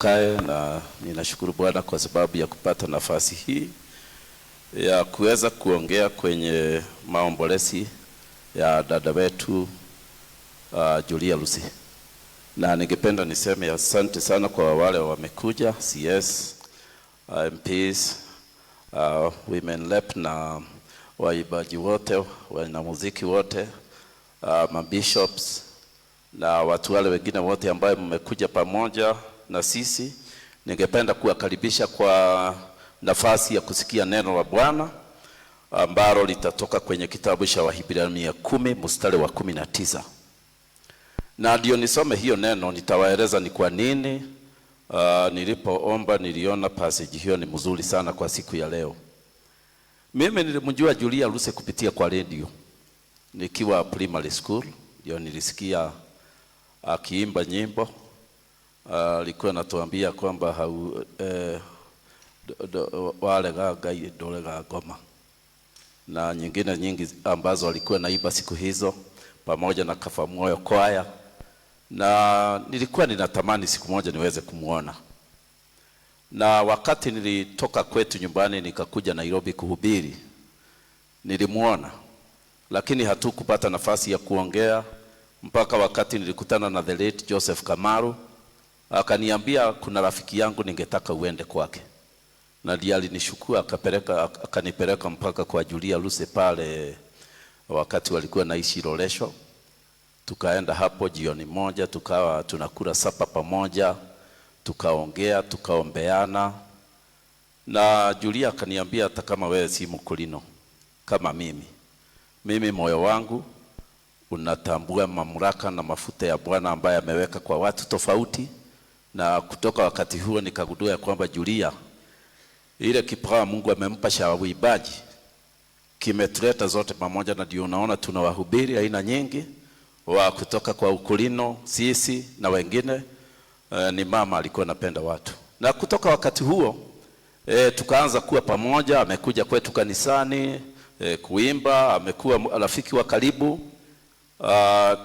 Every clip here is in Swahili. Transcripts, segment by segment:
Kae na ninashukuru Bwana kwa sababu ya kupata nafasi hii ya kuweza kuongea kwenye maombolezi ya dada wetu Julia Lucy. Na ningependa niseme asante sana kwa wale wamekuja, CS, MPs, Women Rep na waimbaji wote, wanamuziki wote, mabishops na watu wale wengine wote ambayo mmekuja pamoja na sisi. Ningependa kuwakaribisha kwa nafasi ya kusikia neno la Bwana ambalo litatoka kwenye kitabu cha Wahibrania 10 mstari wa 19. Na ndio nisome hiyo neno, nitawaeleza ni kwa nini nilipoomba niliona passage hiyo ni mzuri sana kwa siku ya leo. Mimi nilimjua Julia Lucy kupitia kwa radio nikiwa primary school, ndio nilisikia akiimba nyimbo. Alikuwa anatuambia kwamba hau warega Ngai ndũrega ngoma, na nyingine nyingi ambazo alikuwa naimba siku hizo pamoja na Kafamoyo kwaya, na nilikuwa ninatamani siku moja niweze kumuona. Na wakati nilitoka kwetu nyumbani nikakuja Nairobi kuhubiri, nilimuona, lakini hatukupata nafasi ya kuongea mpaka wakati nilikutana na the late Joseph Kamaru, akaniambia kuna rafiki yangu ningetaka uende kwake, na ndiye alinishukua akanipeleka mpaka kwa Julia Lucy pale wakati walikuwa naishi Loresho. Tukaenda hapo jioni moja, tukawa tunakula sapa pamoja, tukaongea, tukaombeana, na Julia akaniambia hata kama wewe si Mkulino kama mimi moyo wangu unatambua mamlaka na mafuta ya Bwana ambaye ameweka kwa watu tofauti. Na kutoka wakati huo nikagundua ya kwamba Julia, ile kipawa Mungu amempa cha uimbaji kimetuleta zote pamoja, na ndio unaona tunawahubiri aina nyingi wa kutoka kwa Ukulino, sisi na wengine. Ni mama alikuwa anapenda watu, na kutoka wakati huo tukaanza kuwa pamoja. Amekuja kwetu kanisani kuimba, amekuwa rafiki wa karibu.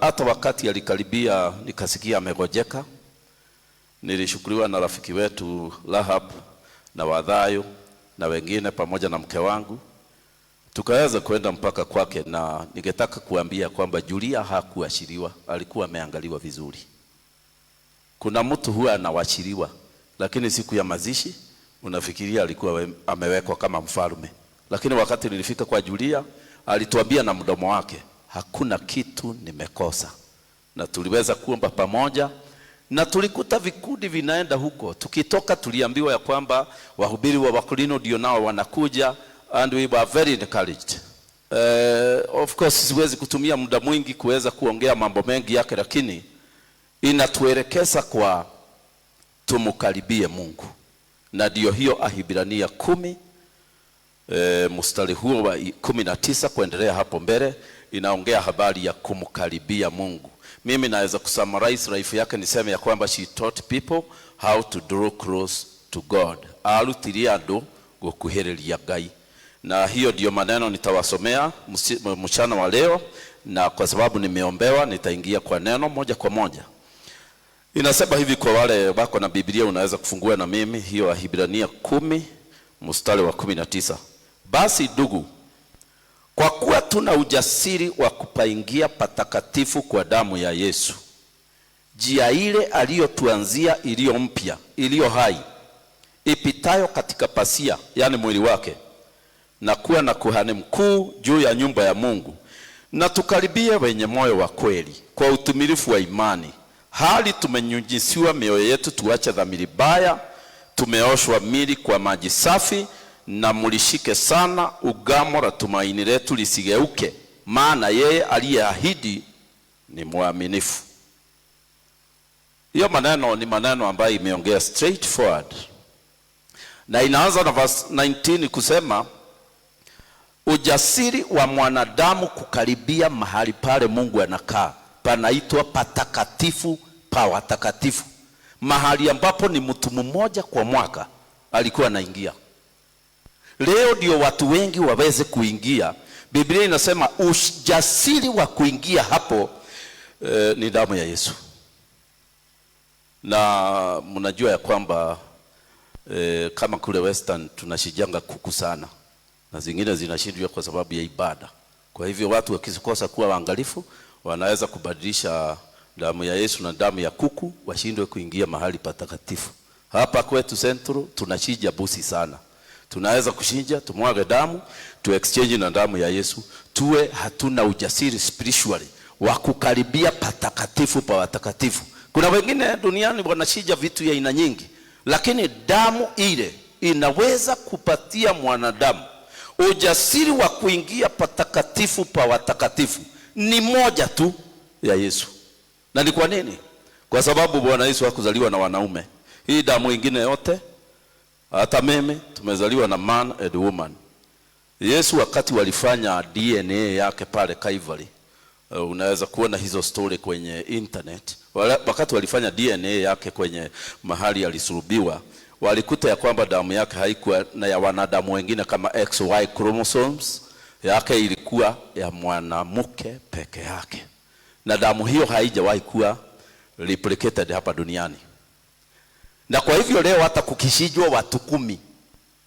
Hata wakati alikaribia nikasikia amegojeka, nilishukuriwa na rafiki wetu Rahab na Wadhayo na wengine pamoja na mke wangu, tukaweza kwenda mpaka kwake, na ningetaka kuambia kwamba Julia hakuashiriwa, alikuwa ameangaliwa vizuri. Kuna mtu huwa anawashiriwa, lakini siku ya mazishi unafikiria alikuwa amewekwa kama mfalme. Lakini wakati nilifika kwa Julia, alituambia na mdomo wake, hakuna kitu nimekosa, na tuliweza kuomba pamoja na tulikuta vikundi vinaenda huko. Tukitoka tuliambiwa ya kwamba wahubiri wa Wakulino ndio nao wanakuja, and we were very encouraged. Of course siwezi kutumia muda mwingi kuweza kuongea mambo mengi yake, lakini inatuelekeza kwa tumukaribie Mungu, na ndio hiyo Wahibrania 10 mstari huo wa 19 kuendelea hapo mbele inaongea habari ya kumkaribia Mungu. Mimi naweza kusummarize life yake niseme ya kwamba she taught people how to draw close to God. Arutirie andu gukuhĩrĩria Ngai. Na hiyo ndio maneno nitawasomea mchana wa leo, na kwa sababu nimeombewa nitaingia kwa neno moja kwa moja. Inasema hivi, kwa wale wako na Biblia unaweza kufungua na mimi hiyo Wahibrania 10 mstari wa 19. Basi ndugu, kwa kuwa tuna ujasiri wa kupaingia patakatifu kwa damu ya Yesu, njia ile aliyotuanzia iliyo mpya, iliyo hai, ipitayo katika pasia, yani mwili wake, na kuwa na kuhani mkuu juu ya nyumba ya Mungu, na tukaribie wenye moyo wa kweli kwa utimilifu wa imani, hali tumenyunyisiwa mioyo yetu tuache dhamiri baya, tumeoshwa mili kwa maji safi, na mulishike sana ugamo la tumaini letu lisigeuke, maana yeye aliyeahidi ni mwaminifu. Hiyo maneno ni maneno ambayo imeongea straightforward, na inaanza na verse 19 kusema ujasiri wa mwanadamu kukaribia mahali pale Mungu anakaa panaitwa patakatifu pa watakatifu, mahali ambapo ni mtu mmoja kwa mwaka alikuwa anaingia. Leo ndio watu wengi waweze kuingia. Biblia inasema ujasiri wa kuingia hapo ni damu ya Yesu. Na mnajua ya kwamba kama kule Western tunashijanga kuku sana, na zingine zinashindwa kwa sababu ya ibada. Kwa hivyo watu wakikosa kuwa waangalifu, wanaweza kubadilisha damu ya Yesu na damu ya kuku, washindwe kuingia mahali patakatifu. Hapa kwetu Central tunachinja busi sana. Tunaweza kuchinja, tumwage damu, tu exchange na damu ya Yesu, tuwe hatuna ujasiri spiritually wa kukaribia patakatifu pa watakatifu. Kuna wengine duniani wanachinja vitu ya aina nyingi, lakini damu ile inaweza kupatia mwanadamu ujasiri wa kuingia patakatifu pa watakatifu ni moja tu ya Yesu. Na ni kwa nini? Kwa sababu Bwana Yesu hakuzaliwa na wanaume. Hii damu ingine yote, hata mimi tumezaliwa na man and woman. Yesu wakati walifanya DNA yake pale Calvary, unaweza kuona hizo story kwenye internet. Wakati walifanya DNA yake kwenye mahali alisulubiwa, walikuta ya kwamba damu yake haikuwa na ya wanadamu wengine kama XY chromosomes, yake ilikuwa ya mwanamke peke yake. Na damu hiyo haijawahi kuwa replicated hapa duniani. Na kwa hivyo leo hata kukishijwa watu 10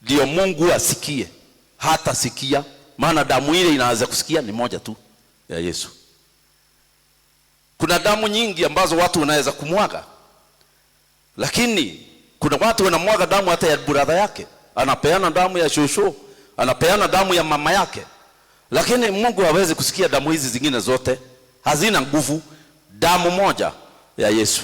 ndio Mungu asikie, hata sikia, maana damu ile inaanza kusikia ni moja tu ya Yesu. Kuna damu nyingi ambazo watu wanaweza kumwaga, lakini kuna watu wanamwaga damu hata ya brother yake, anapeana damu ya shosho, anapeana damu ya mama yake, lakini Mungu hawezi kusikia damu hizi zingine zote, hazina nguvu. Damu moja ya Yesu.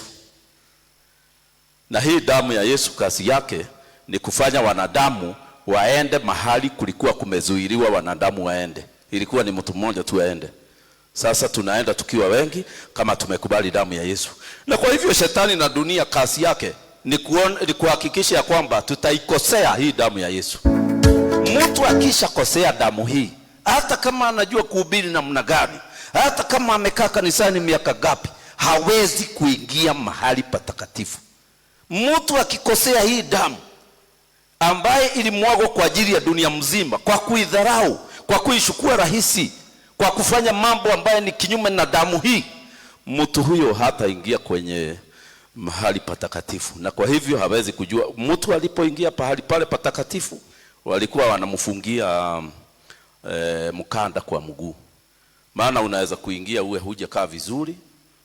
Na hii damu ya Yesu kazi yake ni kufanya wanadamu waende mahali kulikuwa kumezuiliwa wanadamu waende. Ilikuwa ni mtu mmoja tu aende. Sasa tunaenda tukiwa wengi kama tumekubali damu ya Yesu. Na kwa hivyo shetani na dunia kazi yake ni kuhakikisha ya kwamba tutaikosea hii damu ya Yesu. Mtu akishakosea damu hii, hata kama anajua kuhubiri namna gani, hata kama amekaa kanisani miaka gapi, hawezi kuingia mahali patakatifu. Mtu akikosea hii damu ambaye ilimwagwa kwa ajili ya dunia mzima, kwa kuidharau, kwa kuishukua rahisi, kwa kufanya mambo ambayo ni kinyume na damu hii, mtu huyo hataingia kwenye mahali patakatifu. Na kwa hivyo hawezi kujua. Mtu alipoingia pahali pale patakatifu, walikuwa wanamfungia mkanda kwa mguu. Maana unaweza kuingia uwe hujakaa vizuri,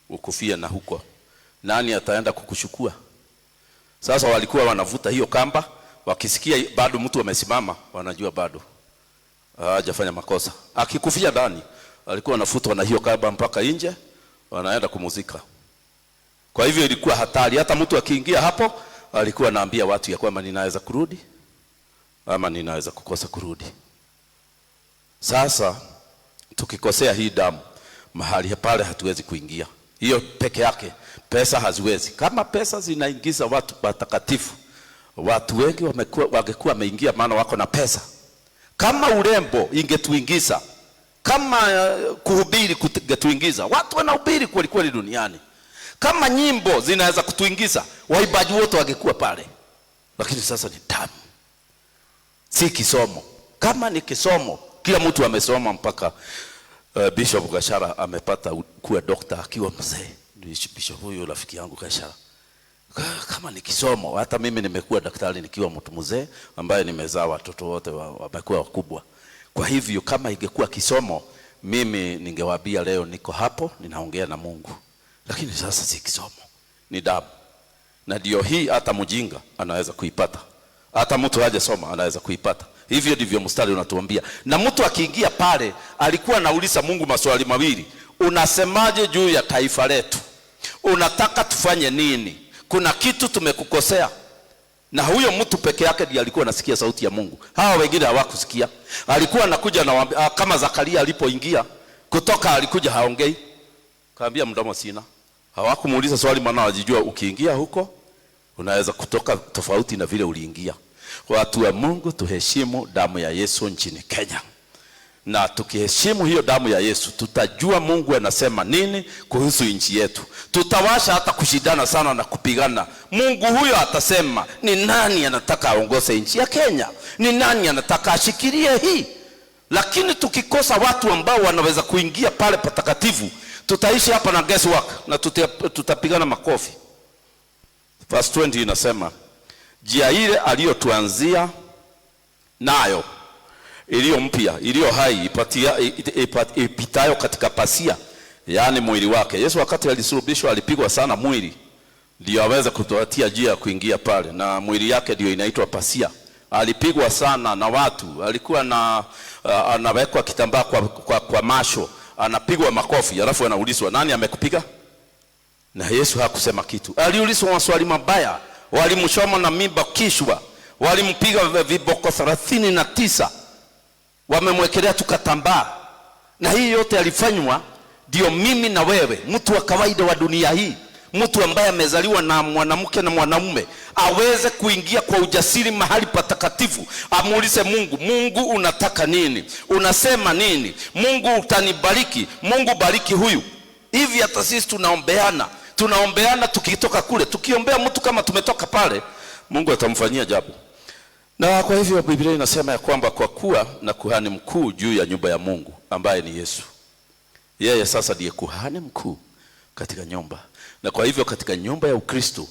ukufia na huko. Nani ataenda kukuchukua? Sasa walikuwa wanavuta hiyo kamba, wakisikia bado mtu amesimama, wanajua bado hajafanya makosa. Akikufia ndani, walikuwa wanafutwa na hiyo kamba mpaka nje, wanaenda kumuzika. Kwa hivyo ilikuwa hatari. Hata mtu akiingia hapo, alikuwa anaambia watu ya kwamba ninaweza kurudi ama ninaweza kukosa kurudi. Sasa tukikosea hii damu, mahali pale hatuwezi kuingia. Hiyo peke yake, pesa haziwezi. Kama pesa zinaingiza watu patakatifu, watu wengi wangekuwa wameingia, maana wako na pesa. Kama urembo ingetuingiza, kama kuhubiri kungetuingiza, watu wanahubiri kweli kweli duniani. Kama nyimbo zinaweza kutuingiza, waimbaji wote wangekuwa pale. Lakini sasa ni damu, si kisomo. Kama ni kisomo, kila mtu amesoma mpaka Bishop Gashara amepata kuwa doctor akiwa mzee. Bishop huyu rafiki yangu Gashara. Kama ni kisomo, hata mimi nimekuwa daktari nikiwa mtu mzee ambaye nimezaa watoto wote wamekuwa wakubwa. Kwa hivyo kama ingekuwa kisomo, mimi ningewaambia leo niko hapo ninaongea na Mungu. Lakini sasa si kisomo, ni damu. Na ndio hii hata mjinga anaweza kuipata. Hata mtu hajasoma anaweza kuipata. Hivyo ndivyo mstari unatuambia. Na mtu akiingia pale alikuwa anauliza Mungu maswali mawili. Unasemaje juu ya taifa letu? Unataka tufanye nini? Kuna kitu tumekukosea. Na huyo mtu peke yake ndiye alikuwa anasikia sauti ya Mungu. Hawa wengine hawakusikia. Alikuwa anakuja na kama Zakaria alipoingia kutoka, alikuja haongei. Kaambia mdomo sina. Hawakumuuliza swali maana wajijua ukiingia huko unaweza kutoka tofauti na vile uliingia. Watu wa Mungu, tuheshimu damu ya Yesu nchini Kenya. Na tukiheshimu hiyo damu ya Yesu, tutajua Mungu anasema nini kuhusu nchi yetu. Tutawasha hata kushindana sana na kupigana. Mungu huyo atasema ni nani anataka aongoze nchi ya Kenya? Ni nani anataka ashikilie hii? Lakini tukikosa watu ambao wanaweza kuingia pale patakatifu, tutaishi hapa na guesswork na tutapigana makofi. Verse 20 inasema, njia ile aliyotuanzia nayo iliyo mpya, iliyo hai, ipitayo katika pasia, yaani mwili wake. Yesu wakati alisulubishwa alipigwa sana mwili ndio aweze kutuatia njia ya kuingia pale, na mwili yake ndio inaitwa pasia. Alipigwa sana na watu, alikuwa na anawekwa kitambaa kwa macho, anapigwa makofi, alafu anaulizwa nani amekupiga? Na Yesu hakusema kitu. Aliulizwa maswali mabaya, walimchoma na mimba kichwa, walimpiga viboko 39, wamemwekelea tukatambaa. Na hii yote alifanywa ndio mimi na wewe, mtu wa kawaida wa dunia hii, mtu ambaye amezaliwa na mwanamke na mwanaume, aweze kuingia kwa ujasiri mahali patakatifu, amuulize Mungu, Mungu unataka nini? Unasema nini? Mungu utanibariki, Mungu bariki huyu. Hivi hata sisi tunaombeana, tunaombeana tukitoka kule, tukiombea mtu kama tumetoka pale, Mungu atamfanyia jambo. Na kwa hivyo Biblia inasema ya kwamba kwa kuwa na kuhani mkuu juu ya nyumba ya Mungu ambaye ni Yesu. Yeye sasa ndiye kuhani mkuu katika nyumba. Na kwa hivyo katika nyumba ya Ukristo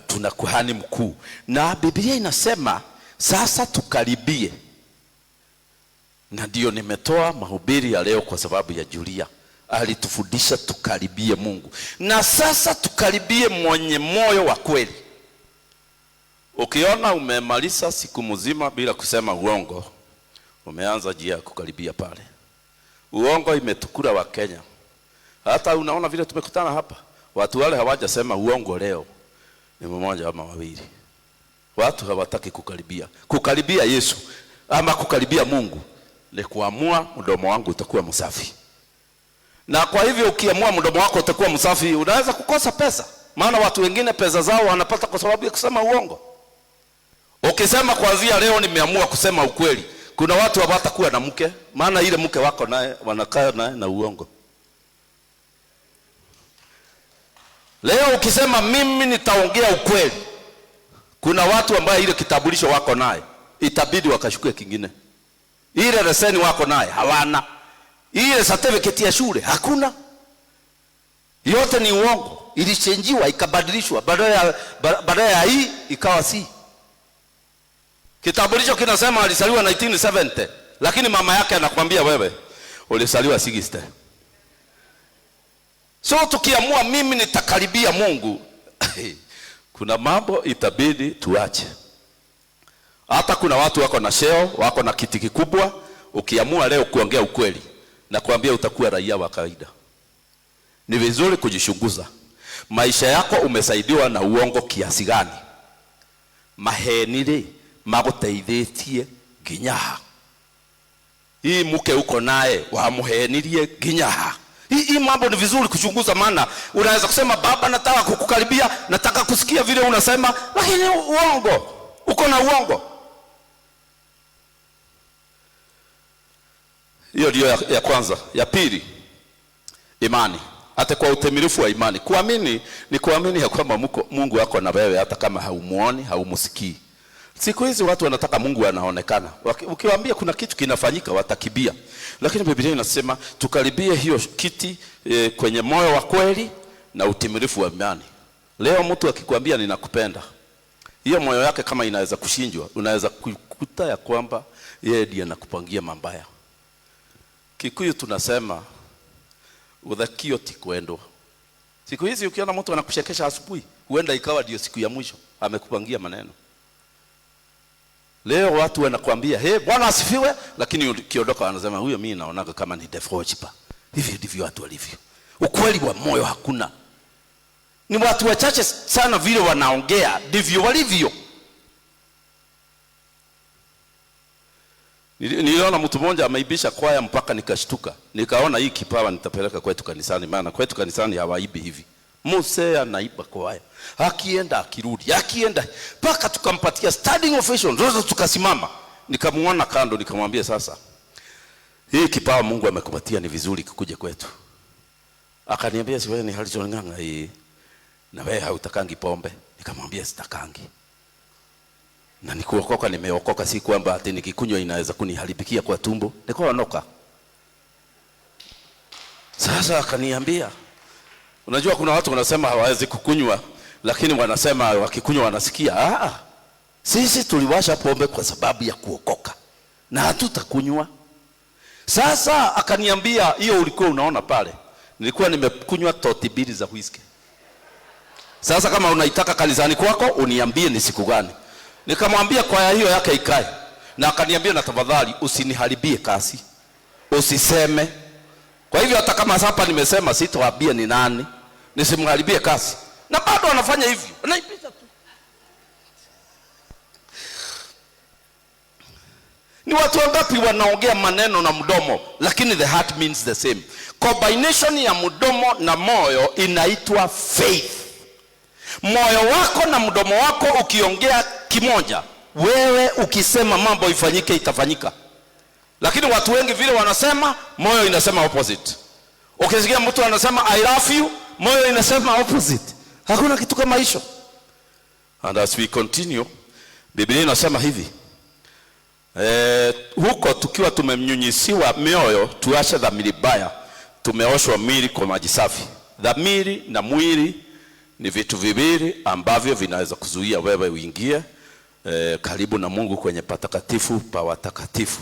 tuna kuhani mkuu. Na Biblia inasema sasa tukaribie. Na ndio nimetoa mahubiri ya leo kwa sababu ya Julia. Alitufundisha tukaribie Mungu. Na sasa tukaribie mwenye moyo wa kweli. Ukiona umemaliza siku mzima bila kusema uongo, umeanza njia ya kukaribia pale. Uongo imetukura wa Kenya. Hata unaona vile tumekutana hapa, watu wale hawajasema uongo leo, ni mmoja ama wawili. Watu hawataki kukaribia. Kukaribia Yesu ama kukaribia Mungu ni kuamua mdomo wangu utakuwa msafi. Na kwa hivyo ukiamua mdomo wako utakuwa msafi, unaweza kukosa pesa. Maana watu wengine pesa zao wanapata kwa sababu ya kusema uongo. Ukisema kuanzia leo nimeamua kusema ukweli, kuna watu hawatakuwa na mke, maana ile mke wako naye wanakaa naye na uongo. Leo ukisema mimi nitaongea ukweli, kuna watu ambao ile kitambulisho wako naye itabidi wakashukue kingine. Ile leseni wako naye hawana. Ile certificate ya shule hakuna. Yote ni uongo. Ilichenjiwa ikabadilishwa, badala ya hii ikawa si. Kitambulisho kinasema alizaliwa 1970, lakini mama yake anakuambia wewe ulizaliwa 60. So tukiamua mimi nitakaribia Mungu, kuna mambo itabidi tuache. Hata kuna watu wako na sheo, wako na kiti kikubwa, ukiamua leo kuongea ukweli na kuambia utakuwa raia wa kawaida. Ni vizuri kujichunguza. Maisha yako umesaidiwa na uongo kiasi gani? Mahenire maguteithĩtie nginya ha? Hii mke uko naye wamuhenirie nginya ha? Hii mambo ni vizuri kuchunguza, maana unaweza kusema baba nataka kukukaribia, nataka kusikia vile unasema, lakini uongo, uko na uongo. Hiyo ndio ya kwanza. Ya pili, imani. Hata kwa utimilifu wa imani. Kuamini ni kuamini ya kwamba Mungu wako na wewe hata kama haumuoni, haumusikii. Siku hizi watu wanataka Mungu anaonekana. Ukiwaambia kuna kitu kinafanyika watakibia. Lakini Biblia inasema tukaribie hiyo kiti kwenye moyo wa kweli na utimilifu wa imani. Leo mtu akikwambia ninakupenda, hiyo moyo yake kama inaweza kushinjwa, unaweza kukuta ya kwamba yeye ndiye anakupangia mabaya. Kikuyu tunasema udhakio tikwendo. Siku hizi ukiona mtu anakushekesha asubuhi, huenda ikawa ndio siku ya mwisho amekupangia maneno. Leo watu wanakuambia, "Hey, Bwana asifiwe," lakini ukiondoka wanasema huyo mimi naonaga kama ni devil worshiper. Hivi ndivyo watu walivyo. Ukweli wa moyo hakuna. Ni watu wachache sana vile wanaongea ndivyo walivyo. Niliona mtu mmoja ameibisha kwaya mpaka nikashtuka. Nikaona hii kipawa nitapeleka kwetu kanisani, maana kwetu kanisani hawaibi hivi. Mose anaiba kwaya. Akienda akirudi, akienda mpaka tukampatia standing ovation. Sasa tukasimama. Nikamuona kando nikamwambia sasa, hii kipawa Mungu amekupatia ni vizuri kikuje kwetu. Akaniambia si wewe ni Harrison Ng'ang'a hii, na wewe hautakangi pombe. Nikamwambia sitakangi. Na nikuokoka nimeokoka, si kwamba ati nikikunywa inaweza kuniharibikia kwa tumbo. Nikaondoka. Sasa akaniambia, unajua kuna watu wanasema hawawezi kukunywa lakini wanasema wakikunywa wanasikia. Sisi tuliwasha pombe kwa sababu ya kuokoka na hatutakunywa. Sasa akaniambia, hiyo ulikuwa unaona pale, nilikuwa nimekunywa toti 2 za whisky. Sasa kama unaitaka kanisani kwako uniambie ni siku gani. Nikamwambia kwaya hiyo yake ikae. Na akaniambia, na tafadhali usiniharibie kasi, usiseme. Kwa hivyo hata kama hapa nimesema sitoambia ni nani, nisimharibie kasi. Na bado anafanya hivyo, anaipisha tu. Ni watu wangapi wanaongea maneno na mdomo, lakini the heart means the same. Combination ya mdomo na moyo inaitwa faith. Moyo wako na mdomo wako ukiongea kimoja, wewe ukisema mambo ifanyike itafanyika. Lakini watu wengi vile wanasema, moyo inasema opposite. Ukisikia mtu anasema I love you, moyo inasema opposite. Hakuna kitu kama hicho. And as we continue, Biblia inasema hivi. Huko tukiwa tumemnyunyisiwa mioyo, tuache dhamiri baya, tumeoshwa mwili kwa maji safi. Dhamiri na mwili ni vitu viwili ambavyo vinaweza kuzuia wewe uingie karibu na Mungu kwenye patakatifu pa watakatifu.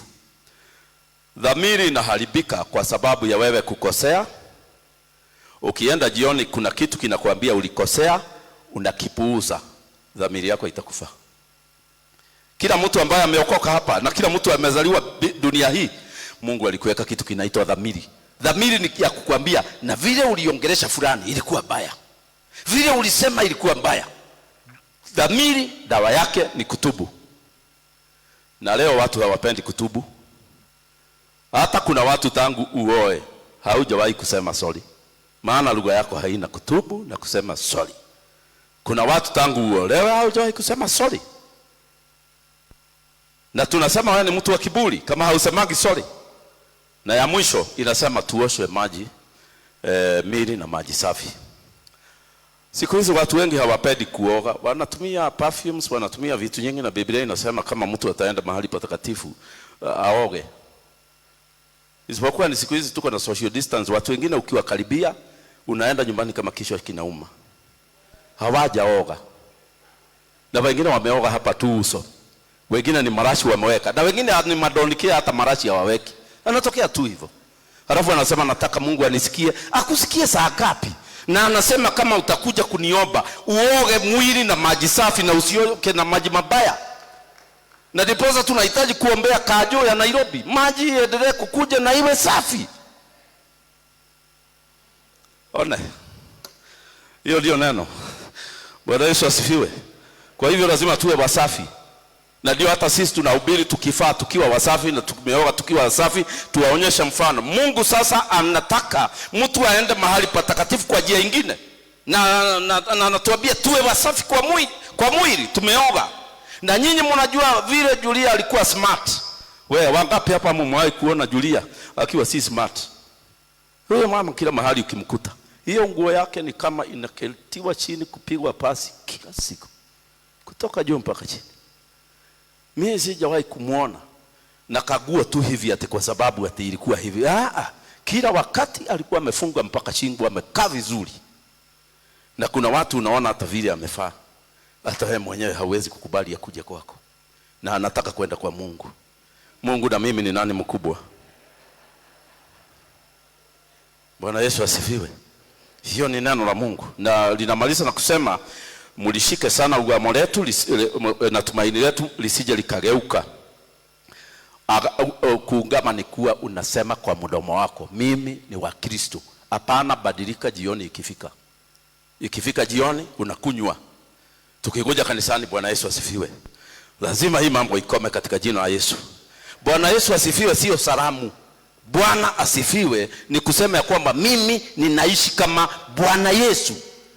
Dhamiri inaharibika kwa sababu ya wewe kukosea. Ukienda jioni kuna kitu kinakuambia ulikosea, unakipuuza, dhamiri yako itakufa. Kila mtu ambaye ameokoka hapa na kila mtu amezaliwa dunia hii, Mungu alikuweka kitu kinaitwa dhamiri. Dhamiri ni ya kukuambia, na vile uliongelesha fulani ilikuwa mbaya, vile ulisema ilikuwa mbaya. Dhamiri dawa yake ni kutubu. Na leo watu hawapendi kutubu. Hata kuna watu tangu uoe haujawahi kusema sorry, maana lugha yako haina kutubu na kusema sorry. Kuna watu tangu uolewe haujawahi kusema sorry. Na tunasema wewe ni mtu wa kiburi kama hausemagi sorry. Na ya mwisho inasema tuoshwe maji mili na maji safi. Siku hizi watu wengi hawapendi kuoga, wanatumia perfumes, wanatumia vitu nyingi, na Biblia inasema kama mtu ataenda mahali patakatifu aoge. Isipokuwa ni siku hizi tuko na social distance, watu wengine ukiwakaribia unaenda nyumbani kama kichwa kinauma. Hawajaoga. Na wengine wameoga hapa tu uso. Wengine ni marashi wameweka. Na wengine ni madonikia, hata marashi hawaweki. Anatokea tu hivyo. Halafu anasema nataka Mungu anisikie. Akusikie saa ngapi? Na anasema kama utakuja kuniomba, uoge mwili na maji safi na usioke na maji mabaya. Na ndiposa tunahitaji kuombea Kajo ya Nairobi, maji iendelee kukuja na iwe safi. One. Hiyo ndio neno. Bwana Yesu asifiwe. Kwa hivyo lazima tuwe wasafi. Na ndio hata sisi tunahubiri tukifaa tukiwa wasafi na tumeoga tukiwa wasafi, tuwaonyeshe mfano. Mungu sasa anataka mtu aende mahali patakatifu kwa njia nyingine. Na anatuambia tuwe wasafi kwa mwili tumeoga. Na nyinyi mnajua vile Julia alikuwa smart. Wewe wangapi hapa mmewahi kuona Julia akiwa si smart? Huyo mama kila mahali ukimkuta, hiyo nguo yake ni kama inaketiwa chini kupigwa pasi kila siku, kutoka juu mpaka chini. Mimi sijawahi kumuona na kagua tu hivi ati kwa sababu ati ilikuwa hivi. Kila wakati alikuwa amefunga mpaka shingo, amekaa vizuri. Na kuna watu unaona hata vile amefaa, hata wewe mwenyewe hauwezi kukubali ya kuja kwako. Na anataka kwenda kwa Mungu. Mungu na mimi ni nani mkubwa? Bwana Yesu asifiwe. Hiyo ni neno la Mungu. Na linamaliza na kusema mulishike sana ugamo letu na tumaini letu lisije likageuka. Kuungama ni kuwa unasema kwa mdomo wako, mimi ni wa Kristo. Hapana badilika jioni ikifika. Ikifika jioni unakunywa. Tukikuja kanisani, Bwana Yesu asifiwe. Lazima hii mambo ikome katika jina la Yesu. Bwana Yesu asifiwe sio salamu. Bwana asifiwe ni kusema ya kwamba mimi ninaishi kama Bwana Yesu.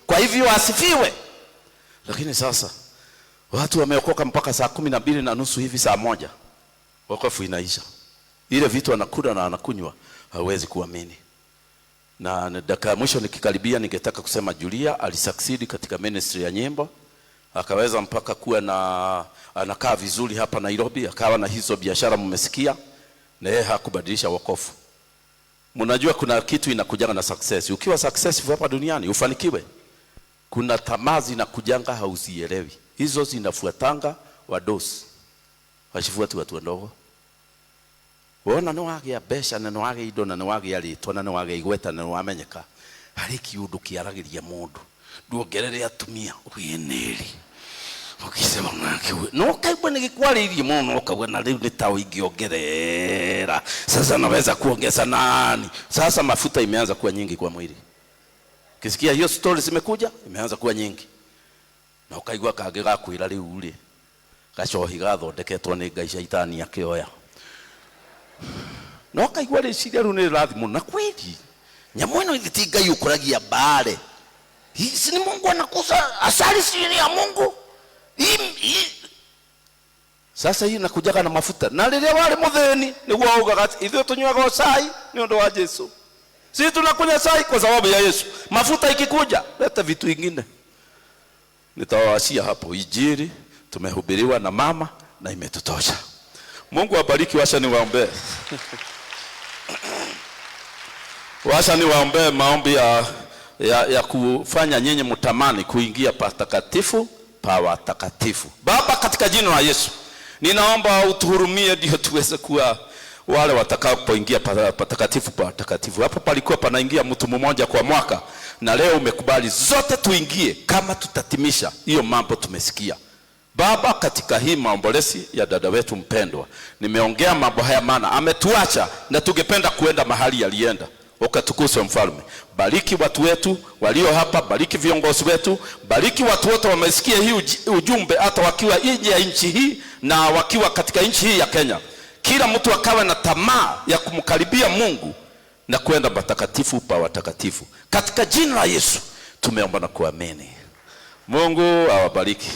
Kwa hivyo asifiwe. Lakini sasa watu wameokoka mpaka saa 12:30 hivi, saa 1 wokovu inaisha. Ile vitu anakula na anakunywa hawezi kuamini. Na dakika mwisho nikikaribia, ningetaka kusema Julia alisucceed katika ministry ya nyimbo. Akaweza mpaka kuwa na anakaa vizuri hapa Nairobi, akawa na hizo biashara mmesikia, na yeye hakubadilisha wokovu. Mnajua kuna kitu inakuja na success. Ukiwa successful hapa duniani ufanikiwe, Kuna tamaa zinakujanga hauzielewi. Hizo zinafuatanga wadosi. Washifuati watu wadogo. Wona nĩ wagĩa mbeca na nĩ wagĩa indo na nĩ wagĩa rĩtwa na nĩ wagĩa igweta na nĩ wamenyeka. Harĩ kiũndũ kĩaragĩria mũndũ. Nduongerere atumia ũgĩe nĩrĩ. Ukisema no kaigua nĩgĩkwarĩirie mũno no ũkauga na rĩu nĩ taũ ingĩongerera. Sasa naweza kuongeza nani? Sasa mafuta imeanza kuwa nyingi kwa mwili. Ukisikia hiyo story zimekuja, imeanza kuwa nyingi. Na ukaigua kangĩ gakwĩra rĩu rĩ, gacohi gathondeketwo nĩ Ngai shaitani akĩoya. Na ukaigua rĩciria rĩu nĩ rĩrathi mũno. Na kweli nyamũ ĩno ithi ti Ngai ũkũragia mbare. Si ni Mungu anakuza asali, si ni ya Mungu. Sasa hii nakujaga na mafuta. Na rĩrĩa warĩ mũthĩni nĩguo ugaga ithuĩ tũnyuaga cai nĩ ũndũ wa Jesu. Sisi tunakunywa chai kwa sababu ya Yesu. Mafuta ikikuja, leta vitu vingine. Nitawaachia hapo. Injili tumehubiriwa na mama na imetutosha. Mungu abariki. Wacha niwaombee. Wacha niwaombee maombi ya kufanya nyinyi mtamani kuingia patakatifu pa watakatifu. Baba, katika jina la Yesu, ninaomba utuhurumie ndio tuweze kuwa wale watakapoingia patakatifu pa watakatifu. Hapo palikuwa panaingia mtu mmoja kwa mwaka, na leo umekubali zote tuingie kama tutatimisha hiyo mambo tumesikia. Baba, katika hii maombolezi ya dada wetu mpendwa, nimeongea mambo haya maana ametuacha na tungependa kuenda mahali alienda. Ukatukuzwe Mfalme. Bariki watu wetu walio hapa, bariki viongozi wetu, bariki watu wote wamesikia hii ujumbe, hata wakiwa nje ya nchi hii na wakiwa katika nchi hii ya Kenya. Kila mtu akawa na tamaa ya kumkaribia Mungu na kwenda patakatifu pa watakatifu. Katika jina la Yesu tumeomba na kuamini. Mungu awabariki.